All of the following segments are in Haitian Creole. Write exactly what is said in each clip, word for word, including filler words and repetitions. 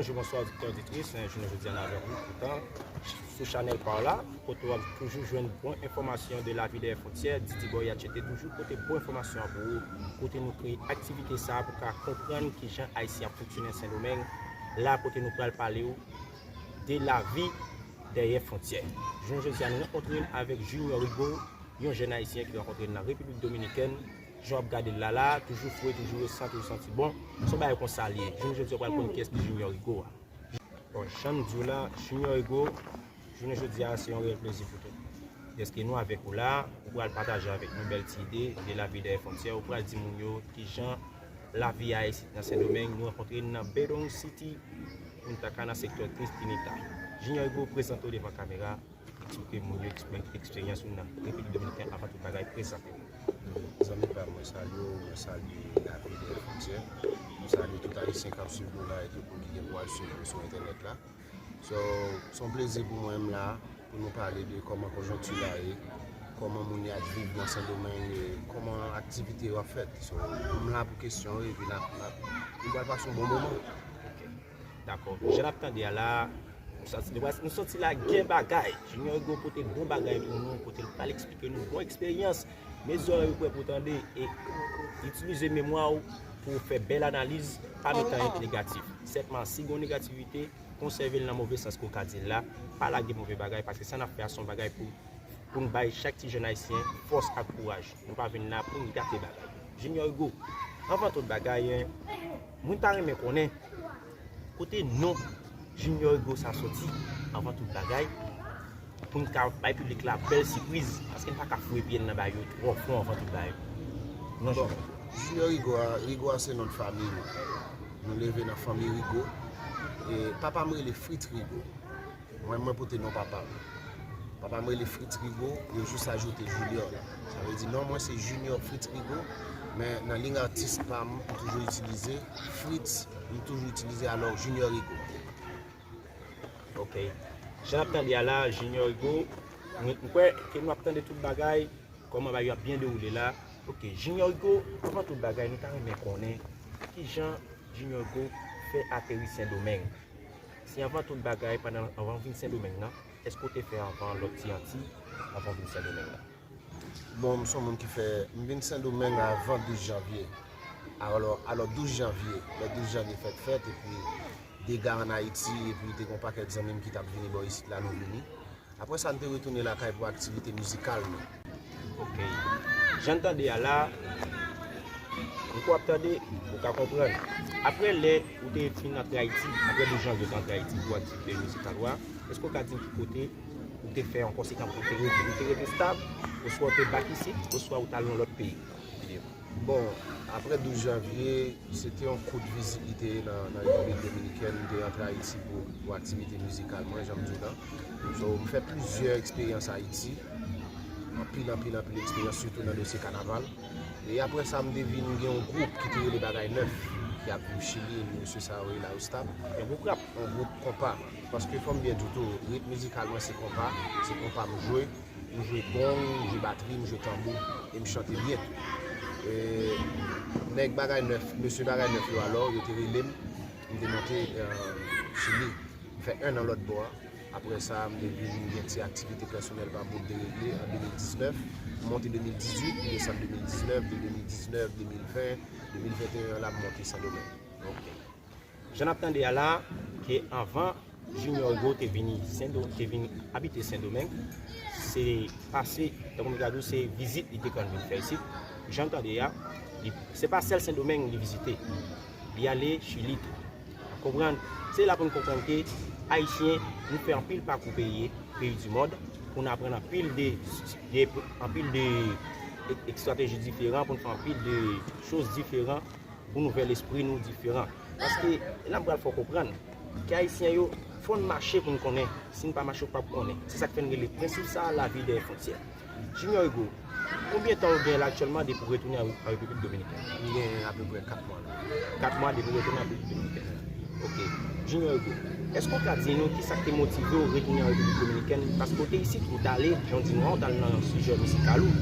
Bonjou, bonswa, oditè, oditris. Jounen jodi a, n avèk ou toutan sou chanèl pa w la, kote w ap toujou jwenn bon enfòmasyon de lavi dèyè fwontyè. Didi Boy H T toujou pote bon enfòmasyon an pou ou, kote nou kreye aktivite sa a pou w ka konprann kijan Ayisyen ap fonksyone nan Sendomeng, la kote nou pral pale w de lavi dèyè fwontyè. Jounen jodi a, nou rankontre n avèk Junior Rigo, yon jèn Ayisyen ki rankontre n nan Repiblik Dominikèn. Jan w ap gade l la la, toujou fre, toujou resan, toujou santi bon. Se yon bagay konsa l ye. Jounen jodi a, w pral konn kiyès ki Junior Rigo a. Bon, jan m di w la, Junior Rigo, jounen jodi a, se yon reyèl plezi pou tou. Dèske nou avèk ou la, ou pral pataje avèk nou bèl ti ide de lavi dèyè fwontyè, ou pral di moun yo kijan lavi a isit nan Sendomeng, nou rankontre n nan Bedong City, Punta Cana, sektè Trinita. Junior Rigo, prezante w devan kamera. Pou ke moun yo eksplike eksperyans ou nan Repiblik Dominikèn, avan tout bagay, prezante w. Zanmi pa m, mwen salye w, mwen salye lavi dèyè fwontyè. Mwen salye tout Ayisyen k ap swiv nou la e tout moun ki gen pou al swiv nou sou entènèt la. So, se yon plezi pou mwen m la, pou nou pale de kòman konjonkti la ye, kòman moun y ap viv nan Sendomeng, e kòman aktivite yo ap fèt. So, m la pou kesyon yo, epi n ap, n ap, nou pral pase yon bon moman. Dakò. Jan n ap tande a la, nou santi, nou santi la gen bagay. Junior Rigo pote bon bagay pou nou, kote l pral eksplike nou bon eksperyans. Met zòrèy ou prè pou w tande e itilize memwa w pou w fè bèl analiz, pa met anyen ki negatif. Sètman, si gen yon negativite, konsève l nan move sans ke w ka di l la, pa lage move bagay, paske sa n ap fè a se yon bagay pou pou n bay chak ti jèn ayisyen fòs ak kouraj. Nou pa vin la pou n gate bagay. Junior Rigo, anvan tout bagay, mwen ta renmen konnen kote non Junior Rigo sa soti, anvan tout bagay, pou n ka bay piblik la bèl sipriz, paske n pa ka foure pye n nan bagay yo twò fon anvan tout bagay. Non, Bon, Junior. Junior Rigo a, Rigo a se non de fanmi nou. Nou leve nan fanmi Rigo. E papa m rele Fritz Rigo. Mwen, mwen pote non papa m. Papa m rele Fritz Rigo, yo jis ajoute Junior. Sa vle di non mwen se Junior Fritz Rigo, men nan liy atis pa m, m toujou itilize Fritz, m toujou itilize alò Junior Rigo. Ok. Jan n ap tande a la, Junior Rigo, mwen, m kwè ke nou ap tande tout bagay, kòman bagay yo ap byen dewoule la. Ok, Junior Rigo, anvan tout bagay, nou ta renmen konnen kijan Junior Rigo fè ateri Sendomeng. Si anvan tout bagay, pandan, anvan w vin Sendomeng nan, èske w te fè anvan lòt ti anti, anvan w vin Sendomeng nan? Bon, m se yon moun ki fè, m vin Sendomeng avan douz janvye. Alò, alò douz janvye, lè douz janvye fèk fèt, epi dega ann Ayiti, epi te gen yon pakèt zanmi m ki t ap vini bò isit la, nou vini. Apre sa, n te retounen lakay pou aktivite mizikal nou. Ok. Jan n tande a la, ou kwè w ap tande, ou ka konprann. Apre lè ou te fin antre Ayiti, apre douz janvye ou te antre Ayiti pou aktivite mizikal ou a, èske w ka di m ki kote ou te fè an konsekans, ou te rete, ou te rete estab, oswa ou te bak isit, oswa ou t al nan lòt peyi? Bon, apre douz janvye, se te yon kout vizit li te ye nan, nan Repiblik Dominikèn, m te rantre Ayiti pou, pou aktivite mizikal mwen, jan m di w lan. So, m fè plizyè eksperyans Ayiti, anpil, anpil, anpil eksperyans, sitou nan dosye kanaval. E apre sa, m te vin gen yon gwoup ki te rele Bagay Nèf, ki ap viv Chili, mesye sa yo rele Austab. Yon gwoup rap? Yon gwoup konpa. Paske fò m byen di w tou, ritm mizikal mwen se konpa, se konpa m jwe. M jwe gong, m jwe batri, m jwe tanbou, e m chante byen tou. E, nèg Bagay Nèf, mesye Bagay Nèf yo alò, yo te rele m, m te monte, eh, Chili. M fè en an lòt bò a. Apre sa, m te vin gen ti aktivite pèsonèl pa m pou m te regle an de mil diznèf. M monte de mil dizuit, m desann de mil diznèf, de de mil diznèf, de mil ven, de mil venteyen la, m monte Sendomeng. Ok. Jan n ap tande a la, ke anvan Junior Rigo te vini Sendo-, te vin abite Sendomeng, se pase, tankou m ta di w, se vizit li te konn vin fè isit. Jan n tande a, li, se pa sèl Sendomeng li vizite. Li ale Chili tou. Konprann? Se la pou n konprann ke Ayisyen, nou fè anpil pakou peyi, peyi di mond, pou n aprann anpil de, de, anpil de e-, estrateji diferan, pou n fè anpil de choz diferan pou n ouvè lespri nou diferan. Paske, la m pral fè w konprann, ke Ayisyen yo, fò n mache pou n konnen. Si n pa mache, ou p ap konnen. Se sa k fè n rele prensip sa a, lavi dèyè fwontyè. Junior Rigo, konbyen tan ou gen la aktyèlman depi w retounen an, an Repiblik Dominikèn? M gen apeprè kat mwa la. Kat mwa depi w retounen an Repiblik Dominikèn. Ok. Junior Rigo, èske w ka di nou kisa k te motive w retounen an Repiblik Dominikèn? Paske w te isit, ou t ale, jan w di nou an, ou t al nan sijè mizikal ou,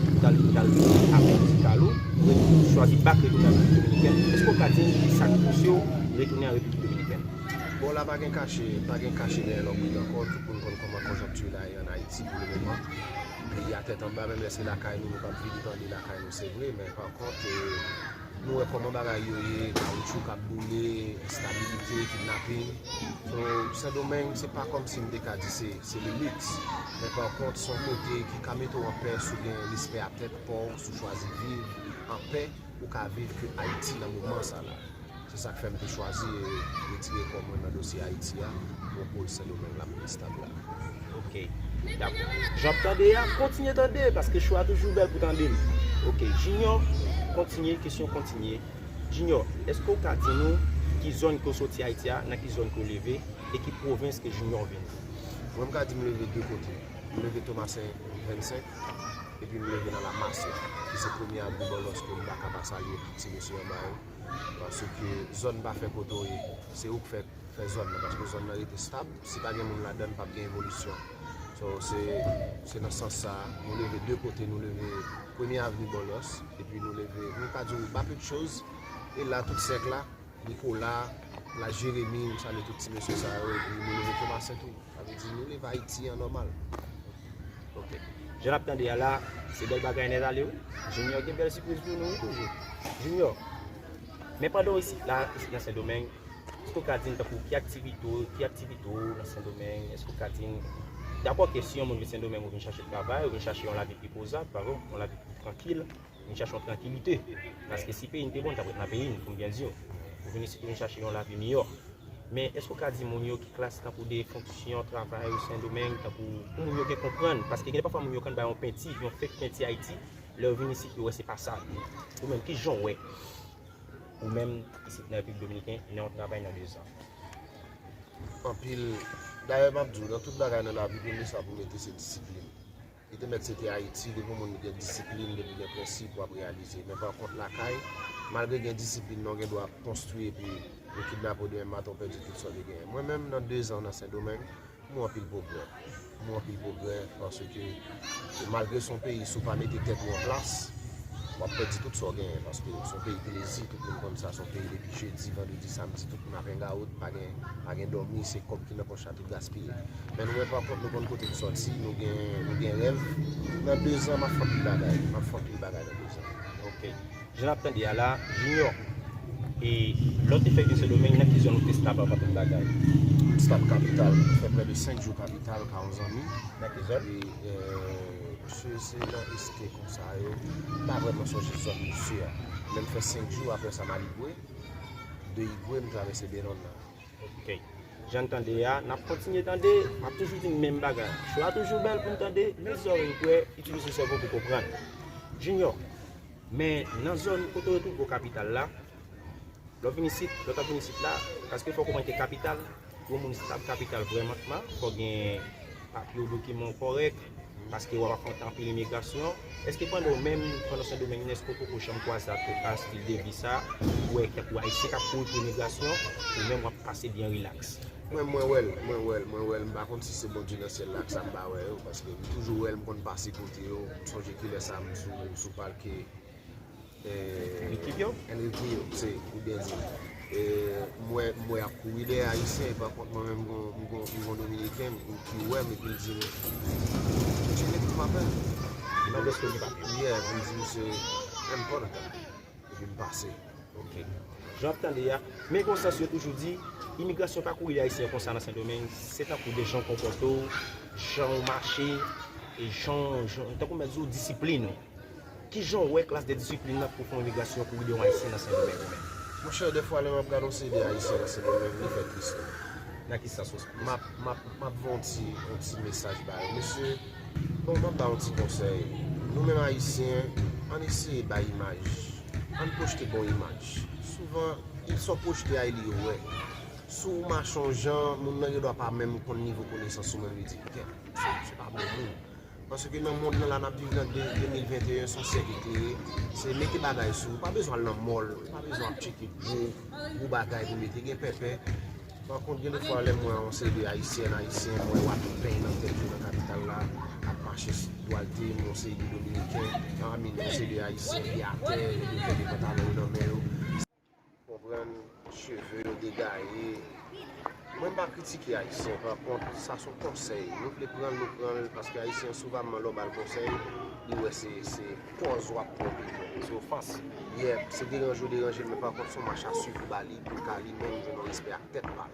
ou t al, ou t al nan afè mizikal ou, ou chwazi bak retounen an Repiblik Dominikèn. Èske w ka di nou kisa k pouse w retounen an Repiblik Dominikèn? Bon, la pa gen kache, pa gen kache dèyè lòbrik ankò. Tout moun konn kòman konjonkti la ye ann Ayiti pou le moman. Peyi a tèt anba, menm lè se lakay nou, nou p ap vin tande lakay nou, se vre, men pa kont, eh, nou wè kòman bagay yo ye, kawoutchou k ap boule, enstabilite, kidnaping. So, Sendomeng, se pa kòmsi m te ka di se, se le luxe, men pa kont, se yon kote ki ka mete w anpè si w gen lespè a tèt pa w, si w chwazi viv anpè, ou ka viv ke Ayiti nan moman sa la. Se sa k fè m te chwazi, eh, retire kò mwen nan dosye Ayiti a, pou pwopoze Sendomeng la pou estab la. Ok, dakò. Jan ap tande a, kontinye tande, paske cho a toujou bèl pou tande l. Ok, Junior, kontinye, kesyon kontinye. Junior, èske w ka di nou ki zòn ke w soti Ayiti a, nan ki zòn ke w leve, e ki pwovens ke Junior vin? Mwen, m ka di m leve de kote. M leve Tomasen vennsenk, epi m leve nan Lamas la, ki se premye avni Bòlòs ke m pa ka pa salye tout ti mesye anba yo. Paske zòn pa fè kote w ye, se ou k fè, fè zòn nan, paske zòn nan rete stab, si pa gen moun ladan l, p ap gen evolisyon. So, se, se nan sans sa a, nou leve de kote, nou leve premye avni Bòlòs, epi nou leve, nou ka di w Bapetchoz, e la tout sèk la, Nikola, la Jeremi, m salye tout ti mesye sa yo, epi nou leve Tomasen tou. Sa vle di nou leve Ayiti an nòmal. Ok. Jan n ap tande a la, se bèl bagay nèt ale wi. Junior gen bèl sipriz pou nou wi toujou. Junior, men pandan w isit la, isit nan Sendomeng, èske w ka di n tankou ki aktivite w, ki aktivite w nan Sendomeng? Èske w ka di n, dakò ke si yon moun vin Sendomeng, ou vin chache travay, ou vin chache yon lavi pi pozab, pa vre, yon lavi pi trankil, vin chache yon trankilite. Paske si peyi n te bon, n t ap ret nan peyi n, pou m byen di w. Ou vin isit, ou vin chache yon lavi miyò. Men èske w ka di moun yo ki klas tankou de fonksyon travay ou Sendomeng, tankou pou moun yo gen konprann? Paske gen de pafwa moun yo konn bay yon penti, yon fake penti Ayiti, lè yo vin isit, yo wè se pa sa. Ou menm, ki jan w wè? Ou menm, isit nan Repiblik Dominiken, nan yon travay nan dezan. Anpil, dayè, m ap di w, nan tout bagay nan lavi, premye sa pou mete se disiplin. Li te mèt se te Ayiti, depi yon moun gen disiplin, depi gen prensip, w ap reyalize. Men pa kont lakay, malgre gen disiplin nan, w gen dwa ap konstwi epi yo kidnape w demen maten, w pèdi tout sa w te genyen. Mwen menm, nan dezan nan Sendomeng, m wè anpil pwogrè. M wè anpil pwogrè, paske malgre se yon peyi, si w pa mete tèt ou an plas, w ap pèdi tout sa w genyen, paske se yon peyi plezi, tout moun konn sa, se yon peyi depi jedi, vandredi, samdi, tout moun ap hangout, pa gen, pa gen dòmi, se kòb ki nan pòch la, tout gaspiye. Men nou menm, pa kont, nou konn kote n sòti, nou gen, nou gen rèv. Nan dezan, m ap fè anpil bagay, m ap fè anpil bagay nan dezan. Ok. Jan n ap tande a la, Junior, e lè w te fèk vin Sendomeng, nan ki zòn ou te stab ap fè anpil bagay? M stab kapital, m fè prè de senk jou kapital, ka yon zanmi. Nan ki zòn? E, eh, se, se nan Este konsa yo. M pa vrèman sonje zòn misye a. Men m fè senk jou, apre sa m al Igwe. De Igwe, m travèse Benòn nan. Ok. Jan n tande a, n ap kontinye tande, m ap toujou di n menm bagay. Cho a toujou bèl pou n tande, men zòrèy ou kwè, itilize sèvo pou konprann. Junior, men nan zòn kote w retwouve w kapital la, lè w vin isit, lè w t ap vin isit la, paske fò w konprann ke kapital, pou yon moun stab kapital vrèman, fò w gen papye w, dokiman w kòrèk, paske w ap afwonte anpil imigrasyon. Èske pandan w menm, pandan Sendomeng, èske w poko janm kwaze ak, ak estil de vi sa, ou wè kèk Ayisyen k ap kouri pou imigrasyon, ou menm w ap pase byen rilaks? Mwen, mwen wè l, mwen wè l, mwen wè l. M pa konn si se Bondye nan syèl la k sa m pa wè yo, paske m toujou wè l, m konn pase kote yo. M sonje kilè sa m sou, sou palke eh, Enriquillo? Enriquillo, se, ou byen di. Eh, m wè, m wè y ap kouri dèyè Ayisyen, pa kont mwen menm, m gon, m gon, m gon Dominiken ki wè m, epi l di m, "What you looking for, man?" Nan dèske li pa. Yeah, epi l di m se important. Epi m pase. Ok. Jan w ap tande a, men gon sans yo toujou di, imigrasyon pa kouri Ayisyen konsa nan Sendomeng, se tankou de jan w konpòte w, jan w mache, e jan, jan, tankou m di w, disiplin ou. Kijan w wè klas de disiplin nan pou fè yon imigrasyon pou ede yon Ayisyen nan Sendomeng ou menm? Monchè, dèfwa lè m ap gade yon seri de Ayisyen nan Sendomeng, li fè tris wi. Nan ki sans ou? M ap, m ap, m ap voye yon ti, yon ti mesaj ba yo. Mesye, bon, m ap ba yon ti konsèy. Nou menm Ayisyen, ann eseye bay imaj. Ann pwojte bon imaj. Souvan, sa w pwojte a, e li yo wè. Si w mache yon jan, moun nan gen dwa pa menm konn nivo konesans ou menm, li di, "Kèt, se, se pa bon moun." Paske nan mond lan la n ap viv nan de, de mil venteyen, se yon syèk eklere. Se mete bagay sou ou. Pa bezwen al nan mòl. Pa bezwen ap tcheke gwo, gwo bagay pou mete. Gen pèpè. Pa kont, gen de fwa lè m wè yon seri de Ayisyèn, Ayisyen, m wè yo ap peny nan tèt yo nan kapital la, ap mache dwalte, m wè yon seri de Dominiken, I mean, yon seri de Ayisyen ki atè, yo fè de pantalon yo nan men yo. Konprann, cheve yo degaye. Mwen m pa kritike Ayisyen, pa kont, sa se yon konsèy. Nou vle pran l, nou pran l, paske Ayisyen souvamman lè w ba l konsèy, li wè se, se pòz w ap pran pou li. Se ofans. Yeah, se deranje w deranje l, men pa kont se yon mach a swiv ou ba li, pou l ka li menm jwenn yon respè ak tèt pa l.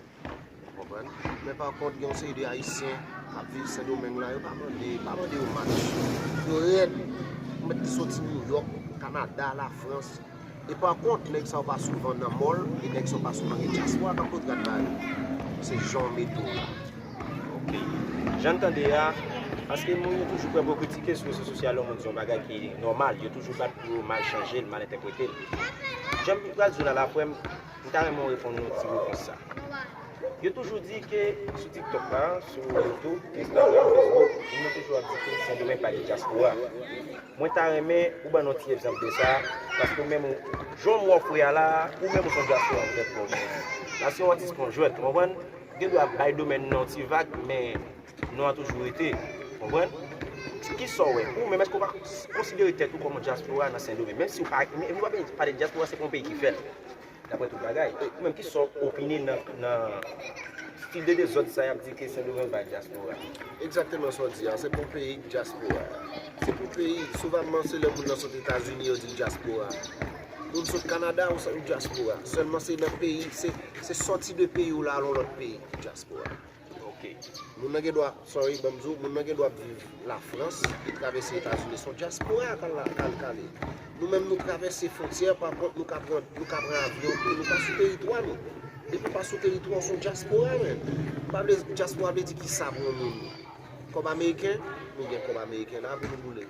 Ou konprann? Men pa kont, gen yon seri de Ayisyen k ap viv Sendomeng la, yo pa mande, pa mande yo mach. Yo rèd. Ou mèt te soti Nouyòk, Kanada, Lafrans. E pa kont, nèg sa yo pa souvan nan mòl, e nèg sa yo pa souvan gen dyaspora k ap pote rad ba yo. Se jan w mete w la. Ok. Jan n tande a, paske moun yo toujou pran pou kritike sou rezo sosyal yo, moun di yon bagay ki nòmal, yo toujou bat pou yo mal chanje l, mal entèprete l. Jan m pral di w la, la, frè m, m ta renmen w reponn yon ti repons sa. Yo toujou di ke sou TikTok la, sou YouTube, Instagram, Facebook, moun yo toujou ap di ke Sendomeng pa gen dyaspora. Mwen ta renmen ou ban nou ti egzanp de sa, paske ou menm, ou, jan w ofri a la, ou menm ou se yon dyaspora poutèt kò w. La se yon atis konjwèt, ou konprann? Gen dwa bay domèn nan yon ti vag, men non an toujou rete, ou konprann? Kisa w wè? Ou menm, èske w pa konsidere tèt ou kòm yon dyaspora nan Sendomeng? Menm si w pa, menm si w pa pale de dyaspora, se pa yon peyi ki fè l. Daprè tout bagay. Ou menm, kisa w opine nan, nan stil de dezòd sa y ap di ke Sendomeng bay dyaspora? Egzakteman sa w di a, se pa yon peyi dyaspora. Se pa yon peyi, souvamman se lè moun nan sot Etazini, yo di l dyaspora. Moun sot Kanada, ou sa, ou dyaspora. Sèlman se nan peyi, se, se sòti de peyi w la, al yon lòt peyi, dyaspora. Ok. Moun nan gen dwa, sorry, ban m di w, moun nan gen dwa ap viv Lafrans, li travèse Etazini, se yon dyaspora k al la, k al kale. Nou menm, nou travèse fwontyè, pa kont, nou ka pran, nou ka pran avyon, nou pa sou teritwa nou. Depi w pa sou teritwa w, se yon dyaspora, men. Pa vle, dyaspora vle di kisa pou yon moun? Kòb ameriken, nou gen kòb ameriken la pou nou boule.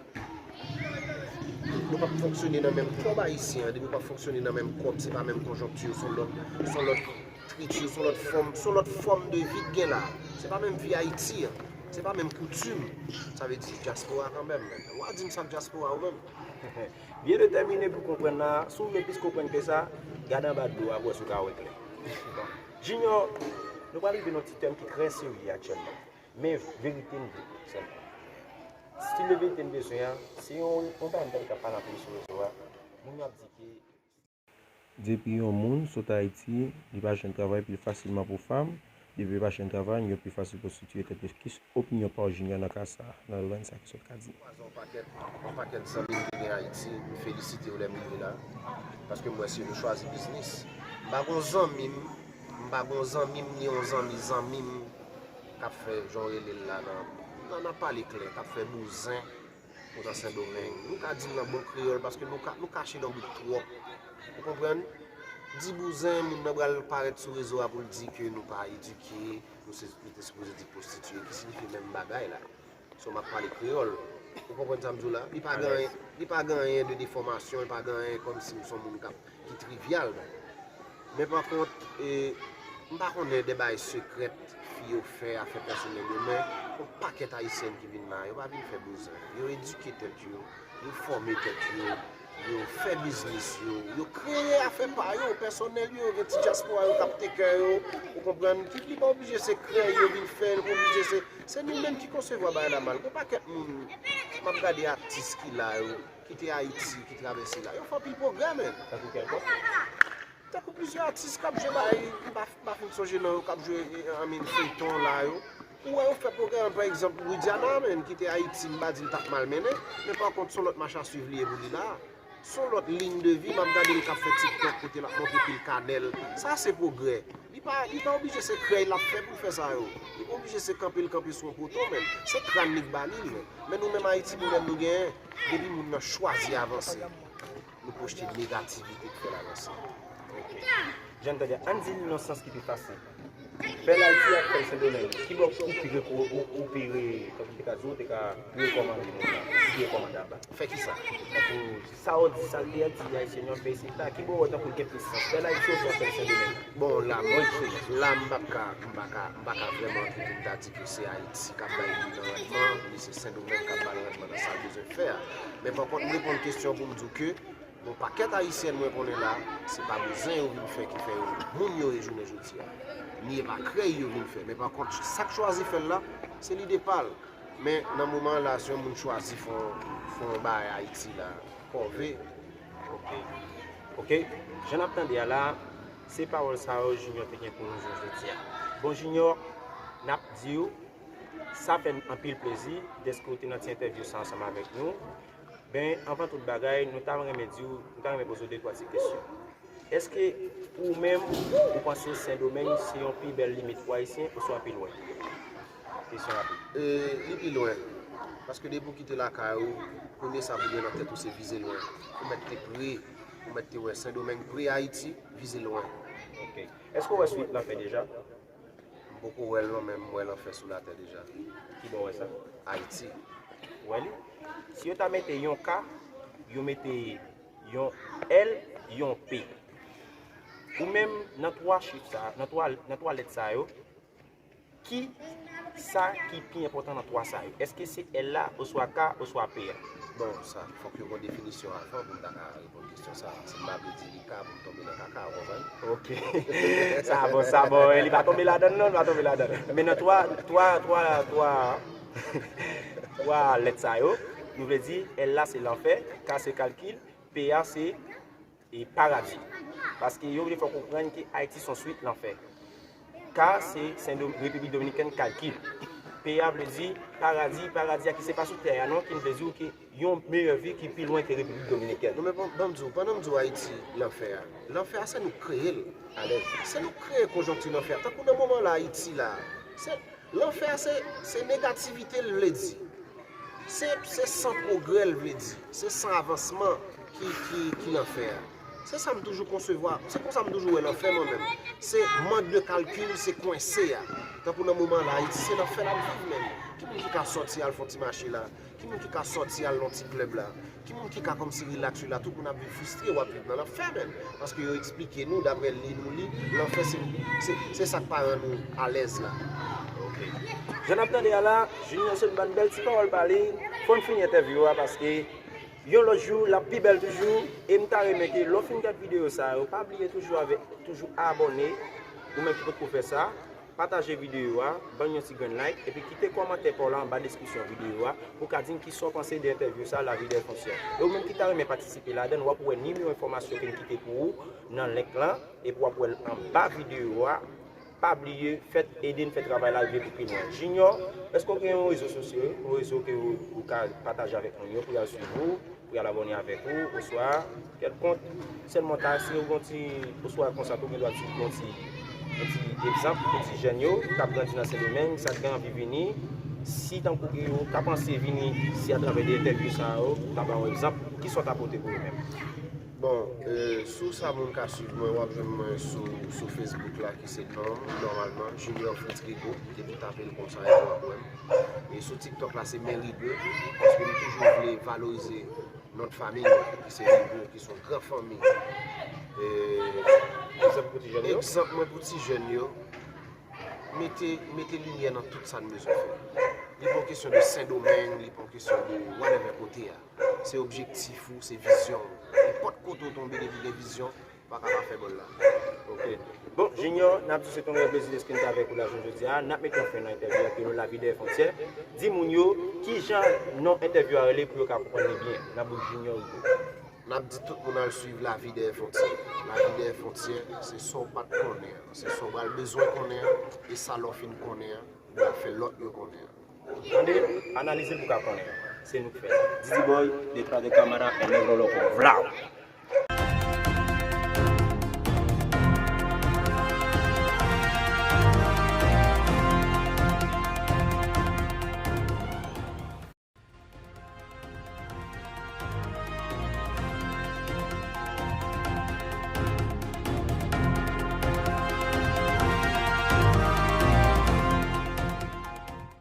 Nou p ap fonksyone nan menm kòb ayisyen an, depi w p ap fonksyone nan menm kòb, se pa menm konjonkti, se yon lòt, se yon lòt ekriti, se yon lòt fòm, se yon lòt fòm de vi k gen la. Se pa menm vi Ayiti an, se pa menm koutim. Sa vle di dyaspora kanmenm, men. W a di m sa k dyaspora ou menm? Byen detèmine pou konprann la, si w vle plis konprann ke sa, gade anba dlo a pou w wè si w ka wè klè. Bon, Junior, nou pral rive nan yon ti tèm ki trè serye aktyèlman. Men verite n vle sèlman. Stil de verite n bezwen an, se yon, yon bagay m tande k ap pale anpil sou rezo a. Moun yo ap di ke depi yon moun sot Ayiti, li pa jwenn travay pli fasilman pou fanm, depi yo pa jwenn travay, yo pi fasil pwostitiye tèt yo. Ki opinyon pa w, Junior, nan ka sa, nan line sa ki sot ka di? Yon pakèt, yon pakèt zanmi m ki gen Ayiti, m felisite yo lè m rive la, paske m wè se yo chwazi biznis. M pa gon zanmi m, m pa gon zanmi m, ni yon zanmi zanmi m k ap fè, jan w rele l la, nan, nan, nan pale klè, k ap fè bouzen. Ou nan Sendomeng. Nou ka di l nan bon kreyòl paske nou ka, nou kache nan bouk twòp. Ou konprann? Di bouzen, moun nan pral parèt sou rezo a pou l di ke nou pa edike, nou se, nou te sipoze di pwostitiye, ki siyifi menm bagay la. So, m ap pale kreyòl. Ou konprann sa m di w la? Li pa gen anyen, li pa gen anyen de defòmasyon, li pa gen anyen kòmsi m se yon moun k ap ki trivyal. Men pa kont, e, m pa konnen de bagay sekrè fi yo fè, afè pèsonèl yo, men yon pakèt Ayisyèn ki vin la, yo pa vin fè bouzen. Yo edike tèt yo, yo fòme tèt yo, yo fè biznis yo, yo kreye afè pa yo, pèsonèl yo, gen ti dyaspora yo k ap take care yo, ou konprann, ki li pa oblije se krèy yo vin fè, li pa oblije se, se nou menm ki konsevwa bagay la mal. Gen pakèt moun, m ap gade atis ki la yo, ki te Ayiti, ki travèse la. Yo fè anpil pwogrè, men. Tankou kèlkòk? Tankou plizyè atis k ap jwe bay, m pa, m pa fin sonje non yo, k ap jwe, eh, I mean, feyton la yo. Ou wè yo fè pwogrè, pa egzanp, Widiana, men, ki te Ayiti, m pa di l t ap mal mennen, men pa kont, se yon lòt mach a swiv li ye pou li la. Se yon lòt liy de vi, m ap gade l k ap fè TikTok kote l ap montre pil kanèl. Sa se pwogrè. Li pa, li pa oblije se krèy l ap fè pou l fè sa yo. Li pa oblije se kanpe l kanpe sou yon poto, men. Se kràn li k ba li l, men. Men nou menm Ayiti, pwoblèm nou genyen, depi moun nan chwazi avanse, nou pwojte negativite k fè l avanse. Ok. Jan n tande, ann di l nan sans ki pi fasil. Pèl Ayiti ak pèl Sendomeng, kibò ou pi reko-, ou, ou pi re-, tankou m te ka di w, ou te ka rekòmande moun nan, ou pi rekòmandab? Fè kisa? Tankou sa w di, sa l te di Ayisyen yo fè isit la, kibò w wè tankou l gen plis sans? Pèl Ayiti oubyen pèl Sendomeng? Bon, la, mwen, la, m p ap ka, m pa ka, m pa ka vrèman antre pou m ta di ke se Ayiti k ap bay moun nan randman, oubyen se Sendomeng k ap ba l randman nan sa l bezwen fè a. Men pa kont, m reponn kesyon pou m di w ke, gon pakèt Ayisyèn mwen konnen la, se pa bouzen yo vin fè ki fè yo moun yo ye jounen jodi a. Ni e pa krèy yo vin fè. Men pa kont, sa k chwazi fè l la, se lide pa l. Men nan moman an la, si yon moun chwazi fè yon, fè yon bagay Ayiti la, kòve. Ok. Ok. Jan n ap tande a la, se pawòl sa yo Junior te gen pou nou jodi a. Bon Junior, n ap di w, sa fè n anpil plezi dèske w te nan ti entèvyou sa ansanm avèk nou. Ben, anvan tout bagay, nou ta renmen di w, nou ta renmen poze w de twa ti kesyon. Èske ou menm, ou panse Sendomeng se yon pi bèl limit pou Ayisyen oswa pi lwen? Kesyon rapid. E li pi lwen. Paske depi w kite lakay ou, premye sa pou gen nan tèt ou se vize lwen. Ou mèt te pre, ou mèt te wè Sendomeng pre Ayiti, vize lwen. Ok. Èske w wè Swit Lanfè deja? M poko wè l non, men m wè lanfè sou latè deja. Kibò w wè sa? Ayiti. Ou wè li? Si yo ta mete yon K, yo mete yon L, yon P. Ou menm, nan twa chif sa, nan twa, nan twa lèt sa yo, ki sa ki pi enpòtan nan twa sa yo? Èske se L la, oswa K, oswa P a? Bon, sa, fòk yo gon definisyon avan pou m ta ka reponn kesyon sa. Si m pa vle di li K pou m tonbe nan kaka, ou konprann? Ok. Sa bon, sa bon. Li pa tonbe ladan l non, li pa tonbe ladan l. Men nan twa, twa, twa, twa, twa lèt sa yo, nou vle di L la se lanfè, K se kalkil, P a se e paradi. Paske yo vle fè w konprann ke Ayiti se yon swit lanfè. K se Sen Dom-, Repiblik Dominikèn kalkil. P a vle di paradi, paradi a ki se pa sou tè a non, ki vle di w ke yon meyè vi ki pi lwen ke Repiblik Dominikèn. Non men ban m di w, pandan m di w Ayiti lanfè a, lanfè a se nou k kreye l. Alèz. Se nou k kreye konjonkti lanfè a. Tankou nan moman la Ayiti la, se lanfè a se, se negativite l vle di. Se, se san pwogrè l vle di. Se san avansman ki, ki, ki lanfè a. Se sa m toujou konsevwa. Se konsa m toujou wè lanfè mwen menm. Se mank de kalkil, se kwense a. Tankou nan moman la Ayiti, se lanfè l ap viv menm. Ki moun ki ka sòti al fè yon ti mache la? Ki moun ki ka sòti al nan ti klèb la? Ki moun ki ka kòmsi rilaks wi la? Tout moun ap viv fristre, w ap viv nan lanfè menm. Paske yo eksplike nou, daprè li nou li, lanfè se, se, se sa k pa rann ou alèz la. Ok. Jan n ap tande a la, Junior sot ban bèl ti pawòl pa li. Fò n fini entèvyou a paske yon lòt jou l ap pi bèl toujou. E m ta renmen ke lè w fin gad videyo sa yo, pa bliye toujou avèk, toujou abòne. Ou menm ki potko fè sa, pataje videyo a, ban yon ti grenn like, epi kite kòmantè pa w la anba deskripsyon videyo a pou w ka di m kisa w panse de entèvyou sa, La Vie Derrière Frontières. E ou menm ki ta renmen patisipe ladan l, w ap wè nimewo enfòmasyon ke m kite pou ou nan link lan, epi w ap wè l anba videyo a. Pa bliye, fè, ede n fè travay la rive pou pi lwen. Junior, èske w gen yon rezo sosyo, yon rezo ke ou, ou ka pataje avèk moun yo pou y al swiv ou? Pou y al abòne avèk ou, oswa kèlkonk, sèlman ta, si yo gon ti, oswa konsa tou gen dwa di gon ti, yon ti egzanp pou ti jèn yo k ap grandi nan Sendomeng, sa k gen anvi vini, si tankou ke yo ta panse vini, si atravè de entèvyou sa yo, ta ba yon egzanp, kisa w ta pote pou yo menm? Bon, e, sou sa moun ka swiv mwen, w ap jwenn mwen sou, sou Facebook la ki se non m, nòmalman, Junior Fritz Rigaud, depi w tape l konsa, epi w ap wè m. E sou TikTok la se Men Rigaud, paske m toujou vle valorize non de fanmi nou, ki se Rigaud, ki se yon gran fanmi. E, Egzanp pou ti jèn yo? Egzanp mwen pou ti jèn yo, mete, mete limyè nan tout sa n bezwen fè. Li pa yon kesyon de Sendomeng, li pa yon kesyon de whatever kote a. Se objektif ou, se vizyon ou. Nenpòt kote w tonbe depi gen vizyon, pa ka pa fè bòl la. Ok. Bon, Junior, n ap di w se te yon rèl plezi dèske n te avèk ou la jounen jodi a. N ap mete yon fen nan entèvyou a, ke nou La Vie Derrière Frontières. Di moun yo kijan non entèvyou a rele pou yo ka konprann li byen. N ap di w Junior Rigaud. N ap di tout moun al swiv La Vie Derrière Frontières. La Vie Derrière Frontières, se sa w pa t konnen an, se sa w pral bezwen konnen an, e sa lè w fin konnen an, ou pral fè lòt yo konnen an. Tande, analize l pou w ka konnen. Se nou k fè. Didi Boy, detrás de cámara, el negro loco. Vlaw!